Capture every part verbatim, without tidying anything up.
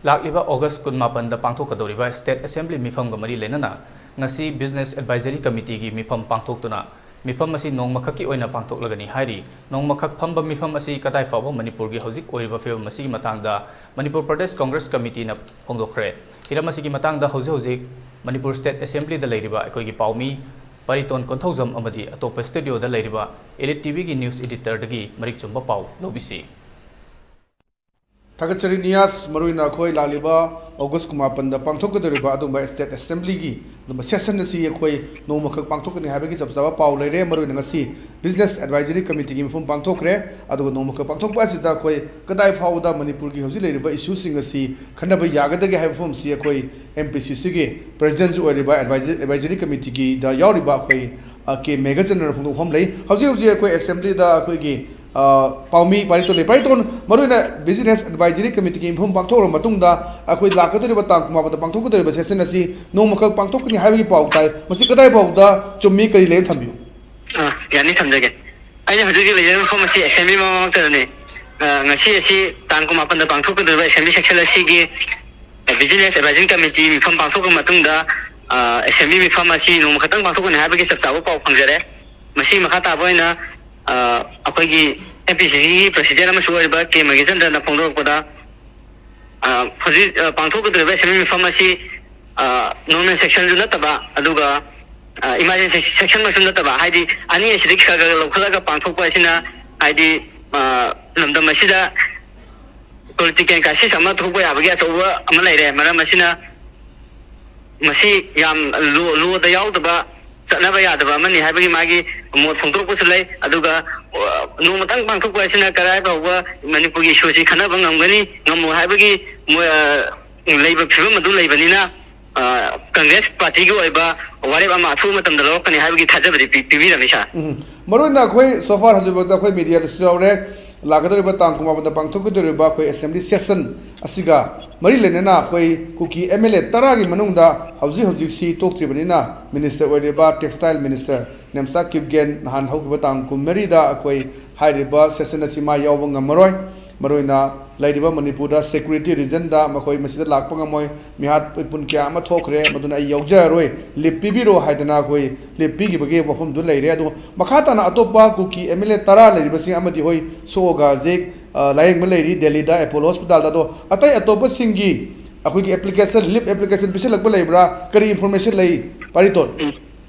ꯂꯥꯛꯂꯤꯕ August ꯀꯨꯟꯃꯥꯄꯟꯗ ꯄꯥꯡꯊꯣꯛꯀꯗꯧꯔꯤꯕ State Assembly ꯃꯤꯐꯝꯒ ꯃꯔꯤ ꯂꯩꯅꯅ ꯉꯁꯤ Business Advisory Committeeꯒꯤ ꯃꯤꯐꯝ ꯄꯥꯡꯊꯣꯛꯇꯨꯅ ꯃꯤꯐꯝ ꯑꯁꯤ ꯅꯣꯡꯃꯈꯛꯀꯤ ꯑꯣꯏꯅ ꯄꯥꯡꯊꯣꯛꯂꯒꯅꯤ ꯍꯥꯏꯔꯤ꯫ ꯅꯣꯡꯃꯈꯛ ꯐꯝꯕ ꯃꯤꯐꯝ ꯑꯁꯤ ꯀꯗꯥꯏ ꯐꯥꯎꯕ ꯃꯅꯤꯄꯨꯔꯒꯤ ꯍꯧꯖꯤꯛ ꯑꯣꯏꯔꯤꯕ ꯐꯤꯕꯝ ꯑꯁꯤꯒꯤ ꯃꯇꯥꯡꯗ ꯃꯅꯤꯄꯨꯔ ꯄ꯭ꯔꯗꯦꯁ ꯀꯪꯒ꯭ꯔꯦꯁ ꯀꯃꯤꯇꯤꯅ ꯐꯣꯡꯗꯣꯛꯈ꯭ꯔꯦ꯫ ꯍꯤꯔꯝ ꯑꯁꯤꯒꯤ ꯃꯇꯥꯡꯗ ꯍꯧꯖꯤꯛ ꯍꯧꯖꯤꯛ ꯃꯅꯤꯄꯨꯔ State Assemblyꯗ ꯂꯩꯔꯤꯕ ꯑꯩꯈꯣꯏꯒꯤ ꯄꯥꯎꯃꯤ ꯄꯥꯔꯤꯇꯣꯟ ꯀꯣꯟꯊꯧꯖꯝ ꯑꯃꯗꯤ ꯑꯇꯣꯞꯄ studio ꯗ ꯂꯩꯔꯤꯕ Elite TVꯒꯤ news editorꯗꯒꯤ ꯃꯔꯤꯛ ꯆꯨꯝꯕ ꯄꯥꯎ ꯂꯧꯕꯤꯁꯤ꯫ ꯊꯥꯒꯠꯆꯔꯤ ꯅꯤꯌꯥꯁ꯫ ꯃꯔꯨꯑꯣꯏꯅ ꯑꯩꯈꯣꯏ ꯂꯥꯛꯂꯤꯕ ꯑꯣꯒꯁ ꯀꯨꯟꯃꯥꯄꯟꯗ ꯄꯥꯡꯊꯣꯛꯀꯗꯧꯔꯤꯕ ꯑꯗꯨꯒꯨꯝꯕ State Assemblyꯒꯤ ꯑꯗꯨꯝꯕ session ꯑꯁꯤ ꯑꯩꯈꯣꯏ ꯅꯣꯡꯃꯈꯛ ꯄꯥꯡꯊꯣꯛꯀꯅꯤ ꯍꯥꯏꯕꯒꯤ ꯆꯞ ꯆꯥꯕ ꯄꯥꯎ ꯂꯩꯔꯦ꯫ ꯃꯔꯨꯑꯣꯏꯅ ꯉꯁꯤ Business Advisory Committeeꯒꯤ ꯃꯤꯐꯝ ꯄꯥꯡꯊꯣꯛꯈ꯭ꯔꯦ꯫ ꯑꯗꯨꯒ ꯅꯣꯡꯃꯈꯛ ꯄꯥꯡꯊꯣꯛꯄ ꯑꯁꯤꯗ ꯑꯩꯈꯣꯏ ꯀꯗꯥꯏ ꯐꯥꯎꯕꯗ ꯃꯅꯤꯄꯨꯔꯒꯤ ꯍꯧꯖꯤꯛ ꯂꯩꯔꯤꯕ issueꯁꯤꯡ ꯑꯁꯤ ꯈꯟꯅꯕ ꯌꯥꯒꯗꯒꯦ ꯍꯥꯏꯕ ꯃꯐꯝ ꯑꯁꯤ ꯑꯩꯈꯣꯏ MPCCꯒꯤ Presidentꯁꯨ ꯑꯣꯏꯔꯤꯕ Advisor-, Advisory Committeeꯒꯤꯗ ꯌꯥꯎꯔꯤꯕ ꯑꯩꯈꯣꯏ, ꯑ, ꯀꯦ ꯃꯦꯘꯆꯟꯗ꯭ꯔꯅ ꯐꯣꯡꯗꯣꯛꯐꯝ ꯂꯩ꯫ ꯍꯧꯖꯤꯛ ꯍꯧꯖꯤꯛ ꯑꯩꯈꯣꯏ Assemblyꯗ ꯑꯩꯈꯣꯏꯒꯤ, ꯑ, ꯄꯥꯎꯃꯤ ꯄꯥꯔꯤꯇꯣꯟ ꯂꯩ꯫ ꯄꯥꯔꯤꯇꯣꯟ, ꯃꯔꯨꯑꯣꯏꯅ Business Advisory Committeeꯒꯤ ꯃꯤꯐꯝ ꯄꯥꯡꯊꯣꯛꯂꯕ ꯃꯇꯨꯡꯗ ꯑꯩꯈꯣꯏ ꯂꯥꯛꯀꯗꯧꯔꯤꯕ ꯇꯥꯡ ꯀꯨꯟꯃꯥꯄꯟꯗ ꯄꯥꯡꯊꯣꯛꯀꯗꯧꯔꯤꯕ session ꯑꯁꯤ ꯅꯣꯡꯃꯈꯛ ꯄꯥꯡꯊꯣꯛꯀꯅꯤ ꯍꯥꯏꯕꯒꯤ ꯄꯥꯎ ꯇꯥꯏ꯫ ꯃꯁꯤ ꯀꯗꯥꯏ ꯐꯥꯎꯕꯗ ꯆꯨꯝꯃꯤ, ꯀꯔꯤ ꯂꯩꯅ ꯊꯝꯕꯤꯌꯨ? ꯑꯥ, ꯌꯥꯅꯤ, ꯊꯝꯖꯒꯦ꯫ ꯑꯩꯅ ꯍꯧꯖꯤꯛ ꯍꯧꯖꯤꯛ ꯂꯩꯖꯔꯤꯕ ꯃꯐꯝ ꯑꯁꯤ Assembly ꯃꯃꯥꯡꯃꯛꯇꯗꯅꯤ꯫ ꯑꯥ, ꯉꯁꯤ ꯑꯁꯤ ꯇꯥꯡ ꯀꯨꯟꯃꯥꯄꯟꯗ ꯄꯥꯡꯊꯣꯛꯀꯗꯧꯔꯤꯕ Assembly session ꯑꯁꯤꯒꯤ Business Advisory Committee ꯃꯤꯐꯝ ꯄꯥꯡꯊꯣꯛꯂꯕ ꯃꯇꯨꯡꯗ, ꯑꯥ, Assembly ꯃꯤꯐꯝ ꯑꯁꯤ ꯅꯣꯡꯃ ꯈꯛꯇꯪ ꯄꯥꯡꯊꯣꯛꯀꯅꯤ ꯍꯥꯏꯕꯒꯤ ꯆꯞ ꯆꯥꯕ ꯄꯥꯎ ꯐꯪꯖꯔꯦ꯫ ꯃꯁꯤ ꯃꯈꯥ ꯇꯥꯕ ꯑꯣꯏꯅ, ꯑꯥ, ꯑꯩꯈꯣꯏꯒꯤ MPCCꯒꯤ President ꯑꯃꯁꯨ ꯑꯣꯏꯔꯤꯕ ꯀꯦ ꯃꯒꯦꯆꯟꯗ꯭ꯔꯅ ꯐꯣꯡꯗꯣꯔꯛꯄꯗ, ꯑꯥ, ꯍꯧꯖꯤꯛ, ꯑꯥ, ꯄꯥꯡꯊꯣꯛꯀꯗꯧꯔꯤꯕ Assembly ꯃꯤꯐꯝ ꯑꯁꯤ, ꯑꯥ, normal sessionꯁꯨ ꯅꯠꯇꯕ, ꯑꯗꯨꯒ, ꯑꯥ, emergency sessionꯃꯛꯁꯨ ꯅꯠꯇꯕ, ꯍꯥꯏꯗꯤ ꯑꯅꯤ ꯑꯁꯤꯗꯒꯤ ꯈꯔ ꯈꯔ ꯂꯧꯈꯠꯂꯒ ꯄꯥꯡꯊꯣꯛꯄ ꯑꯁꯤꯅ, ꯍꯥꯏꯗꯤ, ꯑꯥ, ꯂꯝꯗꯝ ꯑꯁꯤꯗ political crisis ꯑꯃ ꯊꯣꯛꯄ ꯌꯥꯕꯒꯤ ꯑꯆꯧꯕ ꯑꯃ ꯂꯩꯔꯦ꯫ ꯃꯔꯝ ꯑꯁꯤꯅ ꯃꯁꯤ ꯌꯥꯝ law, lawꯗ ꯌꯥꯎꯗꯕ, ꯆꯠꯅꯕ ꯌꯥꯗꯕ ꯑꯃꯅꯤ ꯍꯥꯏꯕꯒꯤ ꯃꯥꯒꯤ ꯃꯣꯠ ꯐꯣꯡꯗꯣꯔꯛꯄꯁꯨ ꯂꯩ꯫ ꯑꯗꯨꯒ, ꯑ, ꯅꯣꯡꯃꯇꯪ ꯄꯥꯡꯊꯣꯛꯄ ꯑꯁꯤꯅ ꯀꯗꯥꯏ ꯐꯥꯎꯕ ꯃꯅꯤꯄꯨꯔꯒꯤ issueꯁꯤ ꯈꯟꯅꯕ ꯉꯝꯒꯅꯤ, ꯉꯝꯃꯣꯏ ꯍꯥꯏꯕꯒꯤ ꯃꯣꯏ, ꯑ, ꯂꯩꯕ ꯐꯤꯕꯝ ꯑꯗꯨ ꯂꯩꯕꯅꯤꯅ, ꯑ, Congress partyꯒꯤ ꯑꯣꯏꯕ ꯋꯥꯔꯦꯞ ꯑꯃ ꯑꯊꯨꯕ ꯃꯇꯝꯗ ꯂꯧꯔꯛꯀꯅꯤ ꯍꯥꯏꯕꯒꯤ ꯊꯥꯖꯕꯗꯤ ꯄꯤ-, ꯄꯤꯕꯤꯔꯝꯃꯤ, sir꯫ ꯎꯝ꯫ ꯃꯔꯨꯑꯣꯏꯅ ꯑꯩꯈꯣꯏ so far ꯍꯧꯖꯤꯛ ꯐꯥꯎꯗ ꯑꯩꯈꯣꯏ mediaꯗꯁꯨ ꯌꯥꯎꯔꯦ꯫ ꯂꯥꯛꯀꯗꯧꯔꯤꯕ ꯇꯥꯡ ꯀꯨꯟꯃꯥꯄꯟꯗ ꯄꯥꯡꯊꯣꯛꯀꯗꯧꯔꯤꯕ ꯑꯩꯈꯣꯏ Assembly session ꯑꯁꯤꯒ ꯃꯔꯤ ꯂꯩꯅꯅ ꯑꯩꯈꯣꯏ ꯀꯨꯀꯤ MLA ꯇꯔꯥꯒꯤ ꯃꯅꯨꯡꯗ ꯍꯧꯖꯤꯛ ꯍꯧꯖꯤꯛꯁꯤ ꯇꯣꯛꯇ꯭ꯔꯤꯕꯅꯤꯅ Minister ꯑꯣꯏꯔꯤꯕ Textile Minister ꯅꯦꯝꯆꯥ ꯀꯤꯞꯒꯦꯟ ꯅꯍꯥꯟ ꯍꯧꯈꯤꯕ ꯇꯥꯡ ꯀꯨꯟꯃꯔꯤꯗ ꯑꯩꯈꯣꯏ ꯍꯥꯏꯔꯤꯕ session ꯑꯁꯤ ꯃꯥ ꯌꯥꯎꯕ ꯉꯝꯃꯔꯣꯏ꯫ ꯃꯔꯨꯑꯣꯏꯅ ꯂꯩꯔꯤꯕ ꯃꯅꯤꯄꯨꯔꯗ security reasonꯗ ꯃꯈꯣꯏ ꯃꯁꯤꯗ ꯂꯥꯛꯄ ꯉꯝꯃꯣꯏ, ꯃꯤꯍꯥꯠ ꯃꯤꯄꯨꯟ ꯀꯌꯥ ꯑꯃ ꯊꯣꯛꯈ꯭ꯔꯦ, ꯃꯗꯨꯅ ꯑꯩ ꯌꯥꯎꯖꯔꯔꯣꯏ, leave ꯄꯤꯕꯤꯔꯣ ꯍꯥꯏꯗꯅ ꯑꯩꯈꯣꯏ leave ꯄꯤꯈꯤꯕꯒꯤ ꯋꯥꯐꯝꯗꯨ ꯂꯩꯔꯦ꯫ ꯑꯗꯨꯒ ꯃꯈꯥ ꯇꯥꯅ ꯑꯇꯣꯞꯄ ꯀꯨꯀꯤ MLA ꯇꯔꯥ ꯂꯩꯔꯤꯕꯁꯤꯡ ꯑꯃꯗꯤ ꯍꯣꯏ ꯁꯣꯛꯑꯒ ꯍꯧꯖꯤꯛ, ꯑ, ꯂꯥꯌꯦꯡꯕ ꯂꯩꯔꯤ ꯗꯦꯜꯂꯤꯗ ꯑꯦꯄꯣꯂꯣ ꯍꯣꯁꯄꯤꯇꯥꯜꯗ꯫ ꯑꯗꯣ ꯑꯇꯩ ꯑꯇꯣꯞꯄꯁꯤꯡꯒꯤ ꯑꯩꯈꯣꯏꯒꯤ application, leave application ꯄꯤꯁꯤꯜꯂꯛꯄ ꯂꯩꯕ꯭ꯔꯥ? ꯀꯔꯤ information ꯂꯩ, ꯄꯥꯔꯤꯇꯣꯟ? ꯎꯝ꯫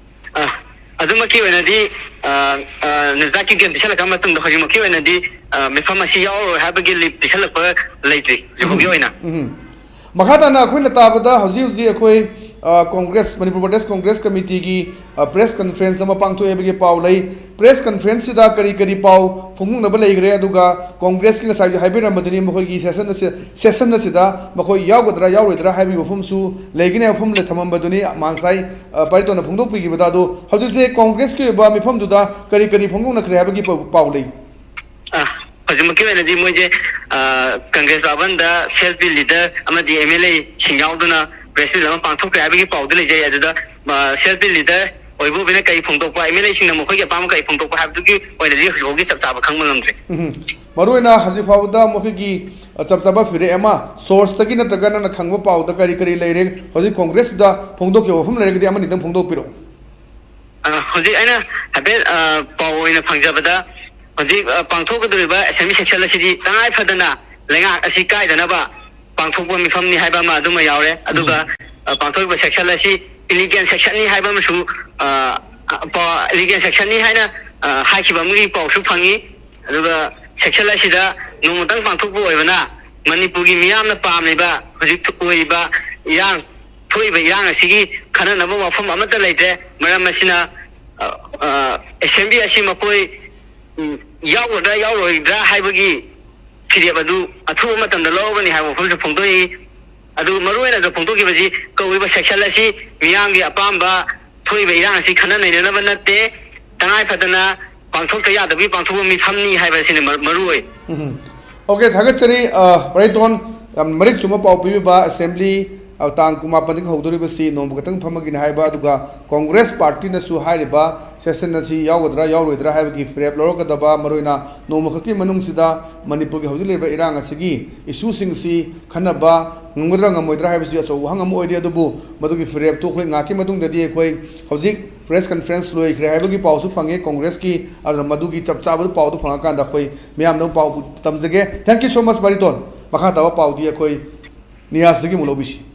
ꯑ, ꯑꯗꯨꯃꯛꯀꯤ ꯑꯣꯏꯅꯗꯤ, ꯑ, ꯑ, ꯅꯖꯥꯠꯀꯤ ꯒꯦꯝ ꯄꯤꯁꯜꯂꯛꯄ ꯃꯇꯨꯡꯗ ꯍꯧꯖꯤꯛꯃꯛꯀꯤ ꯑꯣꯏꯅꯗꯤ, ꯑ, ꯃꯤꯐꯝ ꯑꯁꯤ ꯌꯥꯎꯔꯔꯣꯏ ꯍꯥꯏꯕꯒꯤ leave ꯄꯤꯁꯜꯂꯛꯄ ꯂꯩꯇ꯭ꯔꯤ ꯍꯧꯖꯤꯛ ꯐꯥꯎꯒꯤ ꯑꯣꯏꯅ꯫ ꯎꯝ꯫ ꯃꯈꯥ ꯇꯥꯅ ꯑꯩꯈꯣꯏꯅ ꯇꯥꯕꯗ ꯍꯧꯖꯤꯛ ꯍꯧꯖꯤꯛ ꯑꯩꯈꯣꯏ, ꯑ, ꯀꯣꯡꯒ꯭ꯔꯦꯁ, ꯃꯅꯤꯄꯨꯔ ꯄ꯭ꯔꯗꯦꯁ ꯀꯣꯡꯒ꯭ꯔꯦꯁ ꯀꯃꯤꯇꯤꯒꯤ, ꯑ, press conference ꯑꯃ ꯄꯥꯡꯊꯣꯛꯑꯦ ꯍꯥꯏꯕꯒꯤ ꯄꯥꯎ ꯂꯩ꯫ Press conferenceꯁꯤꯗ ꯀꯔꯤ ꯀꯔꯤ ꯄꯥꯎ ꯐꯣꯡꯗꯣꯛꯅꯕ ꯂꯩꯈ꯭ꯔꯦ? ꯑꯗꯨꯒ ꯀꯣꯡꯒ꯭ꯔꯦꯁꯀꯤ ꯉꯁꯥꯏꯒꯤ ꯍꯥꯏꯕꯤꯔꯝꯕꯗꯨꯅꯤ, ꯃꯈꯣꯏꯒꯤ session ꯑꯁꯤ, session ꯑꯁꯤꯗ ꯃꯈꯣꯏ ꯌꯥꯎꯒꯗ꯭ꯔꯥ ꯌꯥꯎꯔꯣꯏꯗ꯭ꯔꯥ ꯍꯥꯏꯕꯒꯤ ꯋꯥꯐꯝꯁꯨ ꯂꯩꯒꯅꯤ ꯍꯥꯏꯕ ꯋꯥꯐꯝ ꯊꯝꯃꯝꯕꯗꯨꯅꯤ ꯉꯁꯥꯏ, ꯑ, ꯄꯥꯔꯤꯇꯣꯟꯅ ꯐꯣꯡꯗꯣꯛꯄꯤꯈꯤꯕꯗ꯫ ꯑꯗꯣ ꯍꯧꯖꯤꯛꯁꯦ ꯀꯣꯡꯒ꯭ꯔꯦꯁꯀꯤ ꯑꯣꯏꯕ ꯃꯤꯐꯝꯗꯨꯗ ꯀꯔꯤ ꯀꯔꯤ ꯐꯣꯡꯗꯣꯛꯅꯈ꯭ꯔꯦ ꯍꯥꯏꯕꯒꯤ ꯄꯥꯎ, ꯄꯥꯎ ꯂꯩ? ꯑ, ꯍꯧꯖꯤꯛꯃꯛꯀꯤ ꯑꯣꯏꯅꯗꯤ ꯃꯣꯏꯁꯦ, ꯑ, ꯀꯪꯒ꯭ꯔꯦꯁ ꯚꯕꯟꯗ CLP leader ꯑꯃꯗꯤ MLAꯁꯤꯡ ꯌꯥꯎꯗꯨꯅ press meet ꯑꯃ ꯄꯥꯡꯊꯣꯛꯈ꯭ꯔꯦ ꯍꯥꯏꯕꯒꯤ ꯄꯥꯎꯗꯤ ꯂꯩꯖꯩ꯫ ꯑꯗꯨꯗ, ꯑ, CLP leader ꯑꯣꯏꯕ ꯑꯣꯏꯅ ꯀꯔꯤ ꯐꯣꯡꯗꯣꯛꯄ, MLAꯁꯤꯡꯅ ꯃꯈꯣꯏꯒꯤ ꯑꯄꯥꯝꯕ ꯀꯔꯤ ꯐꯣꯡꯗꯣꯛꯄ ꯍꯥꯏꯕꯗꯨꯒꯤ ꯑꯣꯏꯅꯗꯤ ꯍꯧꯖꯤꯛ ꯐꯥꯎꯒꯤ ꯆꯞ ꯆꯥꯕ ꯈꯪꯕ ꯉꯝꯗ꯭ꯔꯤ꯫ ꯎꯝ꯫ ꯃꯔꯨꯑꯣꯏꯅ ꯍꯧꯖꯤꯛ ꯐꯥꯎꯕꯗ ꯃꯈꯣꯏꯒꯤ, ꯑ, ꯆꯞ ꯆꯥꯕ ꯐꯤꯔꯦꯞ ꯑꯃ sourceꯇꯒꯤ ꯅꯠꯇ꯭ꯔꯒ ꯅꯪꯅ ꯈꯪꯕ ꯄꯥꯎꯗ ꯀꯔꯤ ꯀꯔꯤ ꯂꯩꯔꯦ? ꯍꯧꯖꯤꯛ ꯀꯣꯡꯒ꯭ꯔꯦꯁꯇ ꯐꯣꯡꯗꯣꯛꯈꯤꯕ ꯋꯥꯐꯝ ꯂꯩꯔꯒꯗꯤ ꯑꯃꯅꯤꯗꯪ ꯐꯣꯡꯗꯣꯛꯄꯤꯔꯛꯎ꯫ ꯑ, ꯍꯧꯖꯤꯛ ꯑꯩꯅ ꯍꯥꯏꯐꯦꯠ, ꯑ, ꯄꯥꯎ ꯑꯣꯏꯅ ꯐꯪꯖꯕꯗ, ꯍꯧꯖꯤꯛ, ꯑ, ꯄꯥꯡꯊꯣꯛꯀꯗꯧꯔꯤꯕ assembly session ꯑꯁꯤꯗꯤ ꯇꯉꯥꯏ ꯐꯗꯅ ꯂꯩꯉꯥꯛ ꯑꯁꯤ ꯀꯥꯏꯗꯅꯕ ꯄꯥꯡꯊꯣꯛꯄ ꯃꯤꯐꯝꯅꯤ ꯍꯥꯏꯕ ꯑꯃ ꯑꯗꯨꯃ ꯌꯥꯎꯔꯦ꯫ ꯑꯗꯨꯒ, ꯎꯝ꯫ ꯑ, ꯄꯥꯡꯊꯣꯛꯂꯤꯕ session ꯑꯁꯤ illegal sessionꯅꯤ ꯍꯥꯏꯕ ꯑꯃꯁꯨ, ꯑ, ꯑ, ꯄ-, illegal sessionꯅꯤ ꯍꯥꯏꯅ, ꯑ, ꯍꯥꯏꯈꯤꯕ ꯑꯃꯒꯤ ꯄꯥꯎꯁꯨ ꯐꯪꯉꯤ꯫ ꯑꯗꯨꯒ session ꯑꯁꯤꯗ ꯅꯣꯡꯃꯇꯪ ꯄꯥꯡꯊꯣꯛꯄ ꯑꯣꯏꯕꯅ ꯃꯅꯤꯄꯨꯔꯒꯤ ꯃꯤꯌꯥꯝꯅ ꯄꯥꯝꯂꯤꯕ ꯍꯧꯖꯤꯛ ꯊꯣꯛꯏꯕ ꯏꯔꯥꯡ, ꯊꯣꯛꯏꯕ ꯏꯔꯥꯡ ꯑꯁꯤꯒꯤ ꯈꯟꯅꯅꯕ ꯋꯥꯐꯝ ꯑꯃꯠꯇ ꯂꯩꯇꯦ꯫ ꯃꯔꯝ ꯑꯁꯤꯅ, ꯑ, ꯑ, assembly ꯑꯁꯤ ꯃꯈꯣꯏ, ꯎꯝ, ꯌꯥꯎꯒꯗ꯭ꯔꯥ ꯌꯥꯎꯔꯣꯏꯗ꯭ꯔꯥ ꯍꯥꯏꯕꯒꯤ ꯐꯤꯔꯦꯞ ꯑꯗꯨ ꯑꯊꯨꯕ ꯃꯇꯝꯗ ꯂꯧꯔꯒꯅꯤ ꯍꯥꯏꯕ ꯋꯥꯐꯝꯁꯨ ꯐꯣꯡꯗꯣꯛꯏ꯫ ꯑꯗꯨꯒ ꯃꯔꯨꯑꯣꯏꯅ ꯐꯣꯡꯗꯣꯛꯈꯤꯕꯁꯤ ꯀꯧꯔꯤꯕ session ꯑꯁꯤ ꯃꯤꯌꯥꯝꯒꯤ ꯑꯄꯥꯝꯕ ꯊꯣꯛꯏꯕ ꯏꯔꯥꯡ ꯑꯁꯤ ꯈꯟꯅ ꯅꯩꯅꯅꯕ ꯅꯠꯇꯦ, ꯇꯉꯥꯏ ꯐꯗꯅ ꯄꯥꯡꯊꯣꯛꯇ ꯌꯥꯗꯕꯒꯤ ꯄꯥꯡꯊꯣꯛꯄ ꯃꯤꯐꯝꯅꯤ ꯍꯥꯏꯕ ꯑꯁꯤꯅ ꯃꯔꯨ, ꯃꯔꯨ ꯑꯣꯏ꯫ ꯎꯝ꯫ OK, ꯊꯥꯒꯠꯆꯔꯤ, ꯑ, ꯄꯔꯩꯇꯣꯟ, ꯌꯥꯝ ꯃꯔꯤꯛ ꯆꯨꯝꯕ ꯄꯥꯎ ꯄꯤꯕꯤꯕ꯫ Assembly ꯑ, ꯇꯥꯡ ꯀꯨꯟꯃꯥꯄꯟꯗꯒꯤ ꯍꯧꯗꯣꯔꯤꯕꯁꯤ ꯅꯣꯡꯃ ꯈꯛꯇꯪ ꯐꯝꯃꯒꯤꯅꯤ ꯍꯥꯏꯕ, ꯑꯗꯨꯒ ꯀꯣꯡꯒ꯭ꯔꯦꯁ ꯄꯥꯔꯇꯤꯅꯁꯨ ꯍꯥꯏꯔꯤꯕ ꯁꯦꯁꯟ ꯑꯁꯤ ꯌꯥꯎꯒꯗ꯭ꯔꯥ ꯌꯥꯎꯔꯣꯏꯗ꯭ꯔꯥ ꯍꯥꯏꯕꯒꯤ ꯐꯤꯔꯦꯞ ꯂꯧꯔꯛꯀꯗꯕ, ꯃꯔꯨꯑꯣꯏꯅ ꯅꯣꯡꯃ ꯈꯛꯀꯤ ꯃꯅꯨꯡꯁꯤꯗ ꯃꯅꯤꯄꯨꯔꯒꯤ ꯍꯧꯖꯤꯛ ꯂꯩꯔꯤꯕ ꯏꯔꯥꯡ ꯑꯁꯤꯒꯤ ꯏꯁꯨꯁꯤꯡꯁꯤ ꯈꯟꯅꯕ ꯉꯝꯒꯗ꯭ꯔꯥ ꯉꯝꯃꯣꯏꯗ꯭ꯔꯥ ꯍꯥꯏꯕꯁꯤ ꯑꯆꯧꯕ ꯋꯥꯍꯪ ꯑꯃ ꯑꯣꯏꯔꯤ꯫ ꯑꯗꯨꯕꯨ ꯃꯗꯨꯒꯤ ꯐꯤꯔꯦꯞꯇꯨ ꯑꯩꯈꯣꯏ ꯉꯥꯏꯍꯥꯛꯀꯤ ꯃꯇꯨꯡꯗꯗꯤ, ꯑꯩꯈꯣꯏ ꯍꯧꯖꯤꯛ ꯄ꯭ꯔꯦꯁ ꯀꯟꯐꯔꯦꯟꯁ ꯂꯣꯏꯈ꯭ꯔꯦ ꯍꯥꯏꯕꯒꯤ ꯄꯥꯎꯁꯨ ꯐꯪꯉꯦ ꯀꯣꯡꯒ꯭ꯔꯦꯁꯀꯤ, ꯑꯗꯨꯅ ꯃꯗꯨꯒꯤ ꯆꯞ ꯆꯥꯕꯗꯨ ꯄꯥꯎꯗꯨ ꯐꯪꯉꯀꯥꯟꯗ ꯑꯩꯈꯣꯏ ꯃꯌꯥꯝꯗ ꯄꯥꯎ ꯇꯝꯖꯒꯦ꯫ Thank you so much, ꯕꯥꯔꯤꯇꯣꯟ꯫ ꯃꯈꯥ ꯇꯥꯕ ꯄꯥꯎꯗꯤ ꯑꯩꯈꯣꯏ ꯅꯤꯌꯥꯁꯇꯒꯤ ꯑꯃꯨꯛ ꯂꯧꯕꯤꯁꯤ꯫